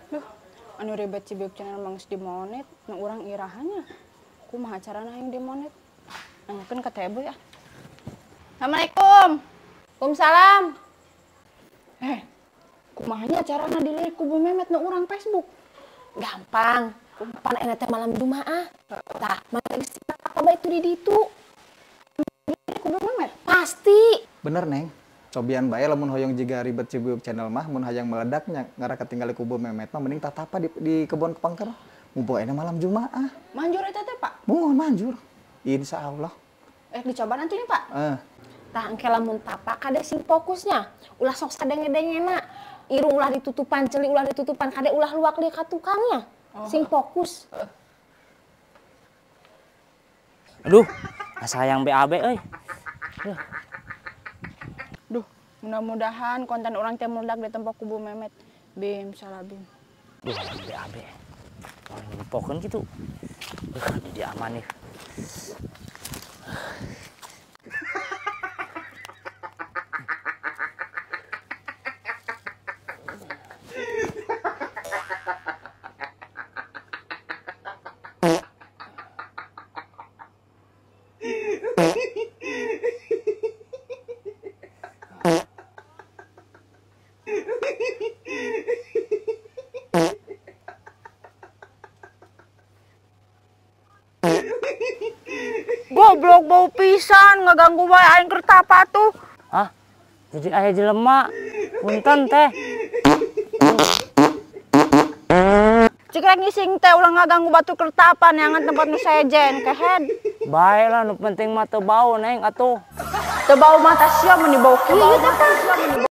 Duh, anu ribet Cibiuk Channel mah geus dimonet, nu urang irahanya. Kumaha carana hayang dimonet? Nanyakeun ka Teh Boy ah. Assalamualaikum. Waalaikumsalam. Kumahanya carana dilirik ku Bu Memet nu urang Facebook? Gampang. Pan enak teh malam Jumaah. Tah, mana geus apa bae itu di ditu. Ku Bu Memet? Pasti. Bener, Neng. Cobian bae lamun hoyong jiga ribet Cibiuk Channel mah mun hayang meledaknya ngarah katinggali ku Bu Memet mah mending tatapa di kebon kepangker. Mumpung enak malam Jumaah. Manjur eta teh, Pak? Mun manjur. Insya Allah. Dicoba nanti nih, Pak. Tah engke lamun tapa kade sing fokusnya. Ulah sok sadenge-dengena. Irung ulah ditutupan, ceuli ulah ditutupan, kade ulah luak lieu ka tukangnya. Sing fokus. Aduh, asa hayang BAB euy. Duh, mudah-mudahan konten orang teh meledak di tempat ku Bu Memet. Bim, salah bim. Duh, BAB. Orang ngepokeun kitu. Jadi aman nih. Goblok bau pisan ngeganggu wae aing keur tapa tuh. Hah? Jadi aya jelema. Punten teh. Cik rek ngising teh ulah ngaganggu batu keur tapa neangan tempat nu sejen kehed. Bae lah nu penting mah teu bau Neng atuh. Teu bau mah tah sia mun dibau kieu teh.